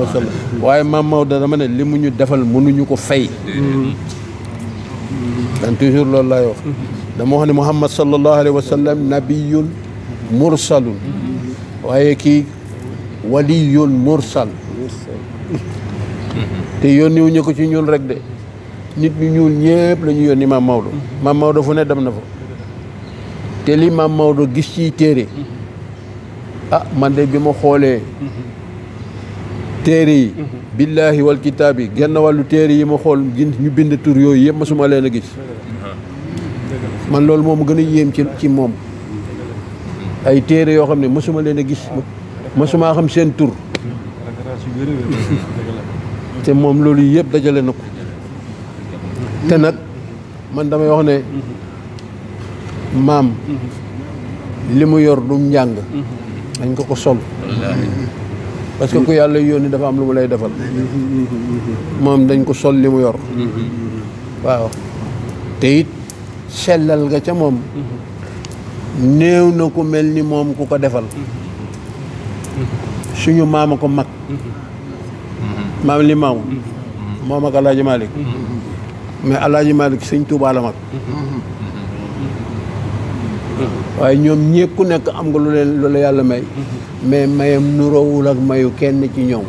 wa sallam waaye maam Maodo dama ne li mu ñu defal mënuñu ko fay dan toujours loolu laay wax dama wax ne Muhammad sallallahu alayhi wa sallam nabiyun mursalun waaye kii waliyun mursal te yónni wuñu ko ci ñun rek de nit ñu ñuul ñëpp la ñu yónni maam Maodo fu ne dem na fa te li maam Maodo gis ciy téere man de bi ma xoolee téere yi billaahi wal kitaab yi genn wàllu téere yi ma xool ñu bind tur yooyu yëpp masuma leen a gis man loolu moom gën a yéem ci moom ay téere yoo xam ne masuma leen a gis masuma xam seen tur te moom loolu yëpp dajale na ko te nag man damay wax ne maam li mu yor du njàng dañ ko sol parce que ku yàlla yónni dafa am lu mu lay defal moom dañ ko sol li mu yor waaw te it sellal nga ca moom néew na ku mel ni moom ku ko defal suñu maama ko mag maam li maamu moom ak Alaaji Malick mais Alaaji Malick sëñ Tuubaa la mag waaye ñoom ñëpp ku nekk am nga lu la yàlla may mais mayam nuroowul ak mayu kenn ci ñoom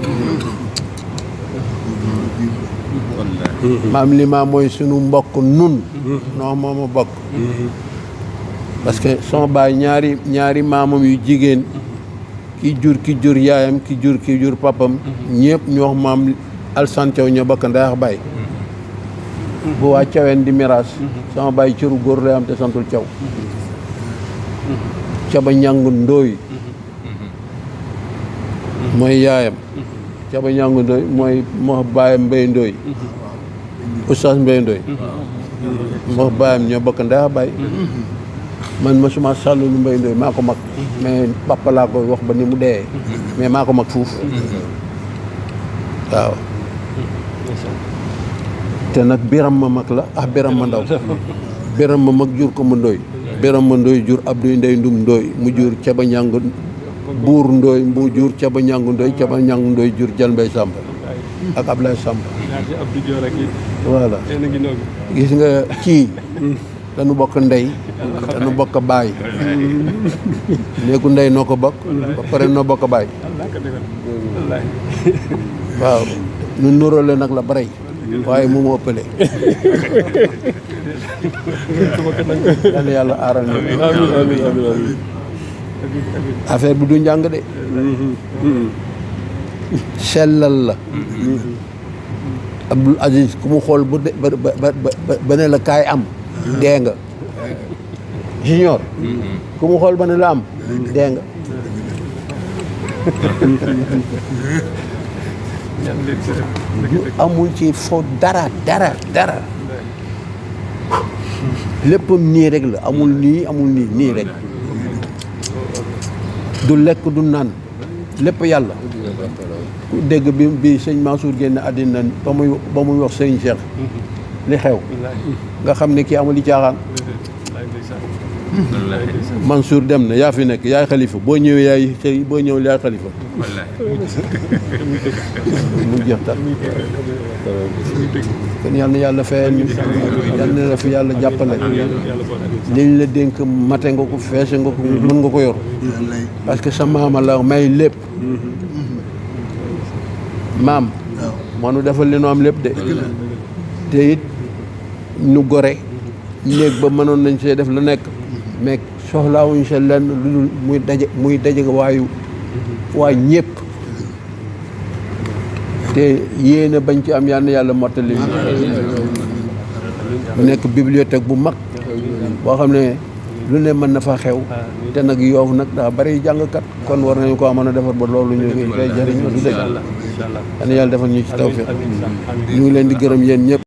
maam li maam mooy sunu mbokk nun noo mooma bokk parce que son baay ñaari maamam yu jigéen ki jur yaayam ki jur papam ñëpp ñu wax maam Alsan Thiaw ñoo bokk ndax baay bu waa Thiaween di miraas sama baay cëru góor lay am te santul Thiaw Caba Ñangu Ndooy mooy yaayam Caba Ñangu Ndooy moo baayam Mbay Ndooy Oustaz Mbay Ndooy moo baayam ñoo bokk ndax baay man mosuma sàllu lu Mbay Ndooy maa ko mag mais papa laa koy wax ba ni mu dee mais maa ko mag fuuf waaw te nag biram ma mag la biram ma ndaw biram ma mag jur ko ma Ndooy biram ma Ndooy jur Abdou Ndey Ndum Ndooy mu jur Caba Ñangu buur Ndooy mu jur Caba Ñangu Ndooy Caba Ñangu Ndooy jur Jal Mbay Sàmb ak Ablaye Sàmb voilà gis nga kii dañu bokk ndey dañu bokk baay néegu ndey noo ko bokk ba pare noo bokk baay waaw nu nuróole nag la bare waaye mu ma ëppale yàlla yàlla aaral na affaire bi du njàng de sellal la Abdoul Aziz ku mu xool ba ne la kaay am dee nga junior ku mu xool ba ne la am dee nga amul ci fo dara léppam nii rek la amul nii rek du lekk du naan lépp yàlla ku dégg bi sëñ Mansour génn àddina ba muy wax sëñ Cheikh li xew nga xam ne kii amul li caaxaan Mansour dem na yaa fi nekk yaay xalifa boo ñëwee yaay xalifa mu jeex tax kon yal na yàlla fayal ñu yal na la fi yàlla jàppale liñ la dénk mate nga ko feese nga ko mën nga ko yor parce que sa maama la may lépp maam moo nu defal li nu am lépp de te it nu gore néeg ba mënoon nañ see def lu nekk mais soxlaawuñ sa lenn lu dul muy daje waa ñëpp te yéena bañ ci am yal na yàlla mottali mu nekk bibliothèque bu mag boo xam ne lu ne mën na fa xew te nag Yoff nag daa bari jàngkat kon war nañu ko mën a defar ba loolu ñu koy jëriñ du dëgg yal na yàlla defal ñu ci tawfiq ñu ngi leen di gërëm yéen ñëpp